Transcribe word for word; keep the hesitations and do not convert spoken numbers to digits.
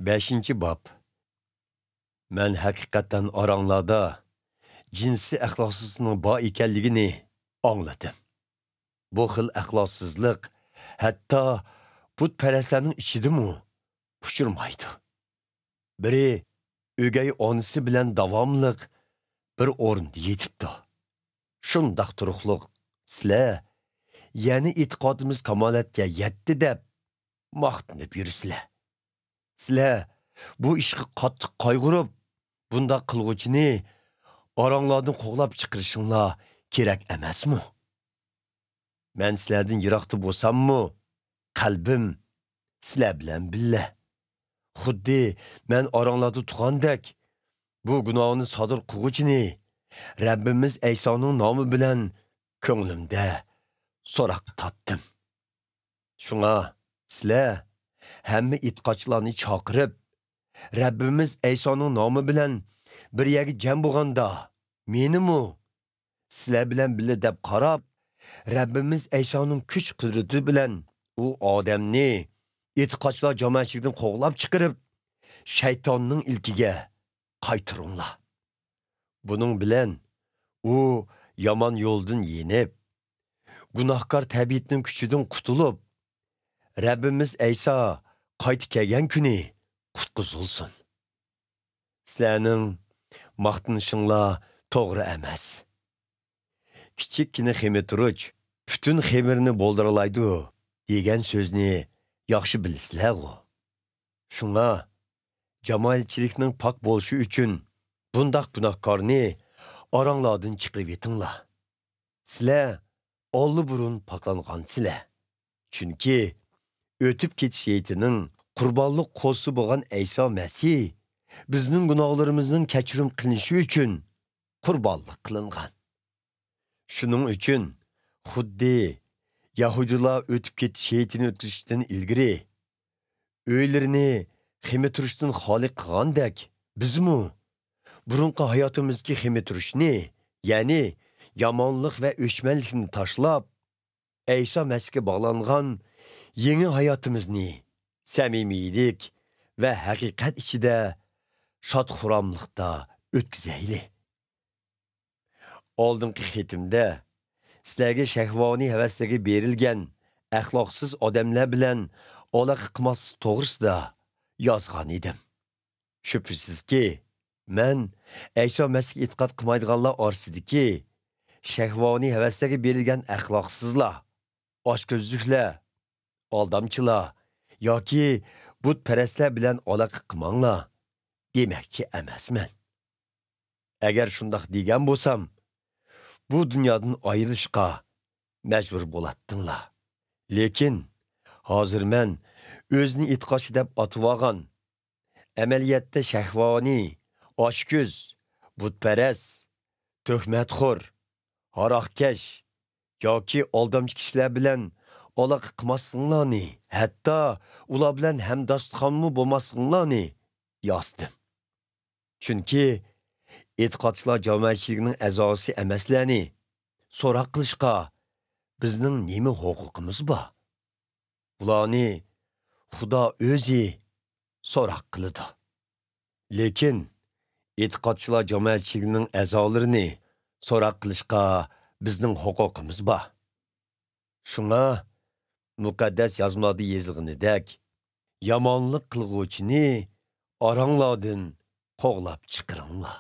بەشىنچى باب. مەن ھەقىقەتەن ئاراڭلاردا جىنسىي ئەخلاقسىزلىقنىڭ بار ئىكەنلىكىنى ئاڭلىدىم. بۇ خىل ئەخلاقسىزلىق ھەتتا بۇتپەرەسلەرنىڭ ئىچىدىمۇ ئۇچرىمايدۇ. بىرى ئۆگەي ئانىسى بىلەن داۋاملىق بىر ئورۇندا يېتىپتۇ. شۇنداق تۇرۇقلۇق سىلەر يەنە ئېتىقادىمىز كامالەتكە يەتتى دەپ ماختىنىپ يۈرىسىلەر. سىلەر بۇ ئىشقا قاتتىق قايغۇرۇپ، بۇنداق قىلغۇچىنى ئاراڭلاردىن قوغلاپ چىقىرىشىڭلار كېرەك ئەمەسمۇ؟ مەن سىلەردىن يىراقتا بولساممۇ، قەلبىم سىلەر بىلەن بىللە. خۇددى مەن ئاراڭلاردا تۇرغاندەك، بۇ گۇناھنى سادىر قىلغۇچىنى رەببىمىز ئەيسانىڭ نامى بىلەن كۆڭلۈمدە سوراققا تارتتىم. شۇڭا سىلەر ھەممە ئېتىقادچىلارنى چاقىرىپ، رەببىمىز ئەيسانىڭ نامى بىلەن بىر يەرگە جەم بولغاندا، مېنىمۇ سىلەر بىلەن بىللە دەپ قاراپ، رەببىمىز ئەيسانىڭ كۈچ قۇدرىتى بىلەن ئۇ ئادەمنى ئېتىقادچىلار جامائەتچىلىكىدىن قوغلاپ چىقىرىپ، شەيتاننىڭ ئىلكىگە قايتۇرۇڭلار. بۇنىڭ بىلەن ئۇ يامان يولدىن يېنىپ، گۇناھكار تەبىئىتىنىڭ كۈچىدىن قۇتۇلۇپ، رەببىمىز ئەيسا قايتا كەلگەن كۈنى قۇتقۇزۇلسۇن. سىلەرنىڭ ماختىنىشىڭلار توغرا ئەمەس. «كىچىككىنە خېمىرتۇرۇچ پۈتۈن خېمىرنى بولدۇرالايدۇ» دېگەن سۆزنى ياخشى بىلىسىلەرغۇ؟ شۇڭا جامائەتچىلىكنىڭ پاك بولۇشى ئۈچۈن بۇنداق گۇناھكارنى ئاراڭلاردىن چىقىرىۋېتىڭلار. سىلەر ئاللىبۇرۇن پاكلانغانسىلەر. چۈنكى ئۆتۈپ كېتىش ھېيتىنىڭ قۇربانلىق قوزىسى بولغان ئەيسا مەسىھ بىزنىڭ گۇناھلىرىمىزنىڭ كەچۈرۈم قىلىنىشى ئۈچۈن قۇربانلىق قىلىنغان. شۇنىڭ ئۈچۈن خۇددى يەھۇدىيلار ئۆتۈپ كېتىش ھېيتىنى ئۆتكۈزۈشتىن ئىلگىرى ئۆيلىرىنى خېمىرتۇرۇچتىن خالىي قىلغاندەك، بىزمۇ بۇرۇنقى ھاياتىمىزدىكى خېمىرتۇرۇچنى، يەنى يامانلىق ۋە ئۆچمەنلىكنى تاشلاپ، ئەيسا مەسىھكە باغلانغان يېڭى ھاياتىمىزنى سەمىمىيلىك ۋە ھەقىقەت ئىچىدە شاد-خۇراملىقتا ئۆتكۈزەيلى. ئالدىنقى خېتىمدە سىلەرگە شەھۋانىي ھەۋەسلەرگە بېرىلگەن ئەخلاقسىز ئادەملەر بىلەن ئالاقە قىلماسلىق توغرىسىدا يازغان ئىدىم. شۈبھىسىزكى، مەن ئەيسا مەسىھكە ئېتىقاد قىلمايدىغانلار ئارىسىدىكى شەھۋانىي ھەۋەسلەرگە بېرىلگەن ئەخلاقسىزلار، ئاچكۆزلۈكلەر، ئالدامچىلار ياكى بۇتپەرەسلەر بىلەن ئالاقە قىلماڭلار دېمەكچى ئەمەسمەن. ئەگەر شۇنداق دېگەن بولسام، بۇ دۇنيادىن ئايرىلىشقا مەجبۇر بولاتتىڭلار. لېكىن ھازىر مەن ئۆزىنى ئېتىقادچى دەپ ئاتىۋالغان، ئەمەلىيەتتە شەھۋانىي، ئاچكۆز، بۇتپەرەس، تۆھمەتخور، ھاراقكەش ياكى ئالدامچى كىشىلەر بىلەن ئالاقە قىلماسلىقىڭلارنى، ھەتتا ئۇلار بىلەن ھەمداستىخانمۇ بولماسلىقىڭلارنى يازدىم. چۈنكى ئېتىقادچىلار جامائەتچىلىكىنىڭ ئەزاسى ئەمەسلەرنى سوراق قىلىشقا بىزنىڭ نېمە ھوقۇقىمىز بار؟ بۇلارنى خۇدا ئۆزى سوراق قىلىدۇ. لېكىن ئېتىقادچىلار جامائەتچىلىكىنىڭ ئەزالىرىنى سوراق قىلىشقا بىزنىڭ ھوقۇقىمىز بار. شۇڭا مۇقەددەس يازمىلاردا يېزىلغىنىدەك، يامانلىق قىلغۇچىنى ئاراڭلاردىن قوغلاپ چىقىرىڭلار.